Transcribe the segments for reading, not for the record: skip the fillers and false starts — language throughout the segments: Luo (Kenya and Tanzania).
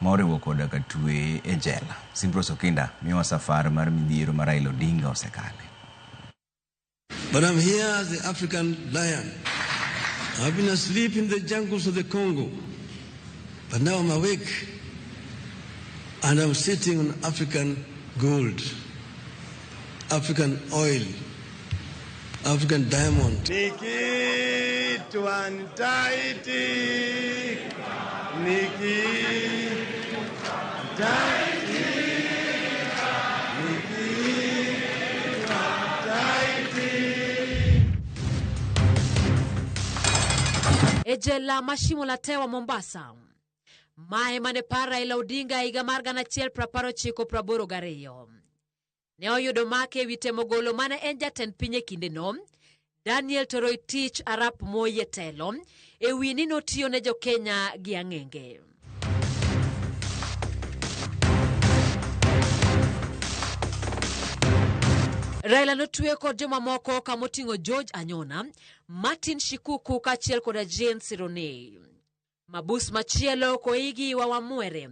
Ma oriwo koda ka tweye e jela. Simprose Okinda miyowa safar mar midhiero ma Raila Odinga osekale. But I'm here as the African lion. I've been asleep in the jungles of the Congo, but now I'm awake and I'm sitting on African gold, African oil, African diamond. Nikiitwa nitaitika, nikiitwa nitaitika, nikiitwa nitaitika. E jela ma Shimo la Tewa Mombasa. Mae mane par Raila Odinga e higa mar 1982. Ne oyudo make ewi temo golo mane en jatend piny e kindeno, Daniel Toroitich arap Moi e telo e wi ni notiyo ne jo-Kenya gi ang'enge. Raila notwe kod jomamoko kamoting'o George Anyona, Martin Shikuku kaachiel koda Jane Sironei. Mabus machielo Koigi wa Wamwere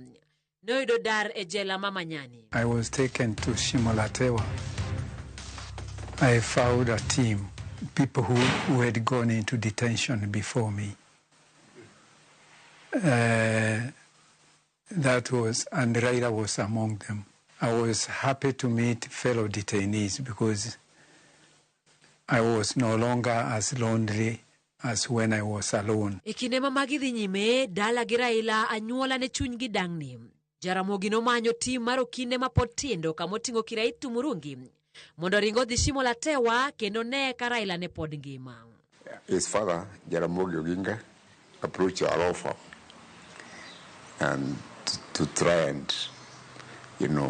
noyudo dar e jela ma Manyani. I was taken to Shimolatewa. I found a team, people who had gone into detention before me. And Raila was among them. I was happy to meet fellow detainees because I was no longer as lonely as when I was alone. E kinde ma magi dhi nyime, dala gi Raila anyuola ne chunygi dang'ni. Jaramogi nomanyo tim mar okinde ma pod tindo kamoting'o Kiraitu Murungi mondo oring odhi Shimo la Tewa kendo ne ka Raila ne pod ngima. His father, Jaramogi Oginga, approached our law firm and to try and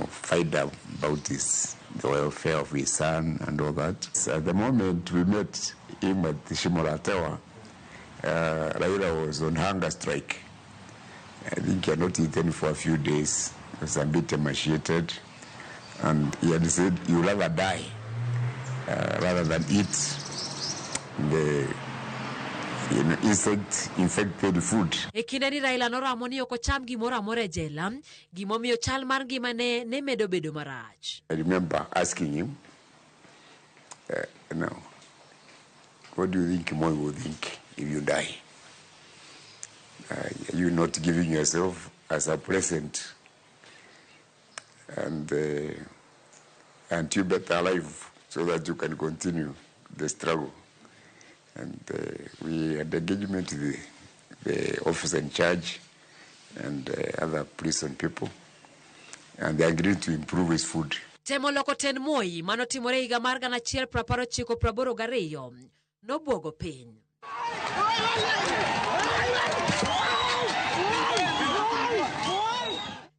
find out about this, the welfare of his son and all that. So at the moment we met him at Shimo la Tewa, Raila was on hunger strike. I think he had not eaten for a few days. He was a bit emaciated. And he had said, you rather die rather than eat the insect-infected food. E kinde ni Raila noramo ni ok ocham gimoro amora e jela, gimomiyo chal mar ngimane ne medo bedo marach. I remember asking him, no, what do you think Moi will think if you die? Are you not giving yourself as a present? And you better alive so that you can continue the struggle. And we had engagement with the officer in charge and other prison people, and they agreed to improve his food. Temo loko tend Moi manotimore higa mar gana achiel prapar ochiko praboro gariyo nobwogo piny.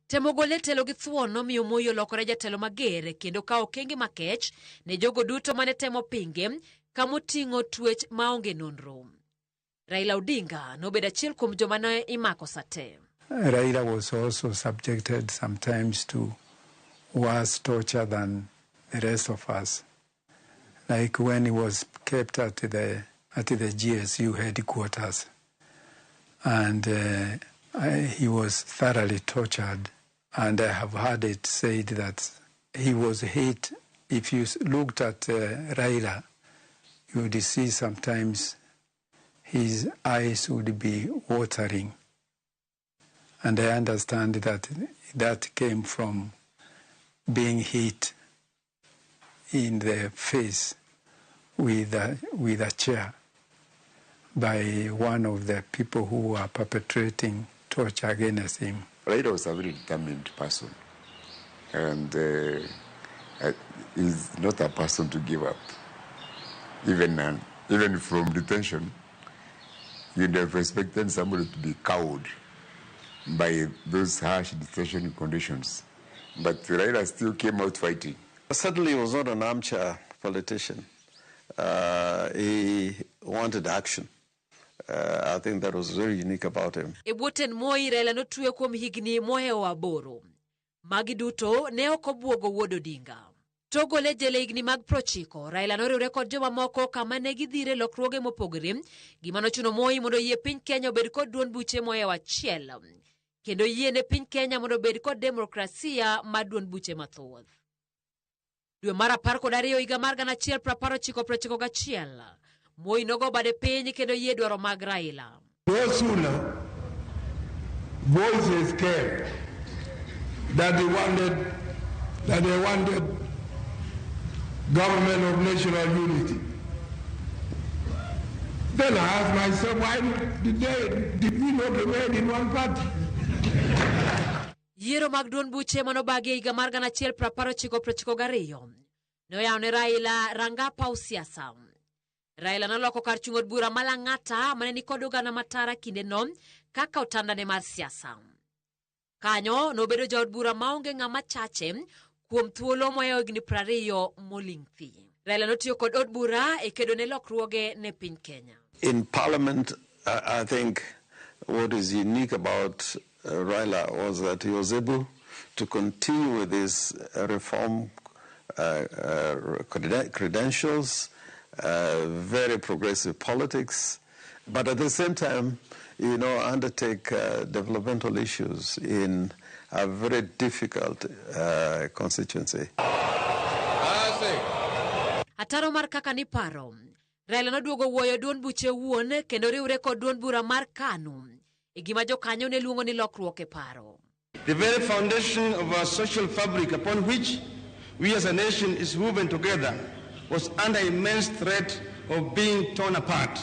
Temo gole e telo gi thuon nomiyo Moi olokore jatelo mager kendo kawo okenge makech ne jogo duto mane temo pinge kamoting'o twech maonge nonro. Raila Odinga nobedo achiel kuom joma ne imako sate. Raila was also subjected sometimes to worse torture than the rest of us. Like when he was kept at the GSU headquarters, and he was thoroughly tortured. And I have heard it said that he was hit. If you looked at Raila, you would see sometimes his eyes would be watering. And I understand that that came from being hit in the face with a chair by one of the people who were perpetrating torture against him. Raila was a very determined person, and he's not a person to give up. Even from detention, you'd have expected somebody to be cowed by those harsh detention conditions. But Raila still came out fighting. Certainly he was not an armchair politician. He wanted action. I think that was very unique about him. E bwo tend Moi, Raila notwe kuom higni mohewo 8. Magi duto ne ok obwogo wuod Odinga. To gole jela higni mag 90, Raila noriwre kod jomamoko kama ne gidhire lokruoge mopogore, gima nochuno Moi mondo oyie piny Kenya obed kod duond buche mohewo 1. kendo yie ne piny Kenya mondo obed kod demokrasia mar duond buche mathoth. Dwe mar 12 higa mar 1991, Moi nogo bade piny kendo yie dwaro mag Raila. No sooner voices came that they wanted government of national unity. Then I asked myself, why did we not remain in one party? Yiero mag duond buche manobagi e higa mar 1992 noyawo ne Raila ranga paw siasa. Raila noloko kar chung' od bura ma Lang'ata mane nikod oganda matara kindeno kaka otandane mar siasa. Kanyo nobedo jaod bura maonge ng'ama chache kuom thuolo mohewo higni 20 moling' thi. Raila notiyo kod od bura e kedo ne lokruoge ne piny Kenya. In Parliament, I think what is unique about Raila was that he was able to continue with his reform credentials, very progressive politics, but at the same time, undertake developmental issues in a very difficult constituency. Ataro mar kaka niparo, Raila noduogo wuoyo duond buche owuon kendo riwre kod duond bura mar KANU e gima jokanyo ne luongo ni lokruok e paro. The very foundation of our social fabric upon which we as a nation is woven together was under immense threat of being torn apart.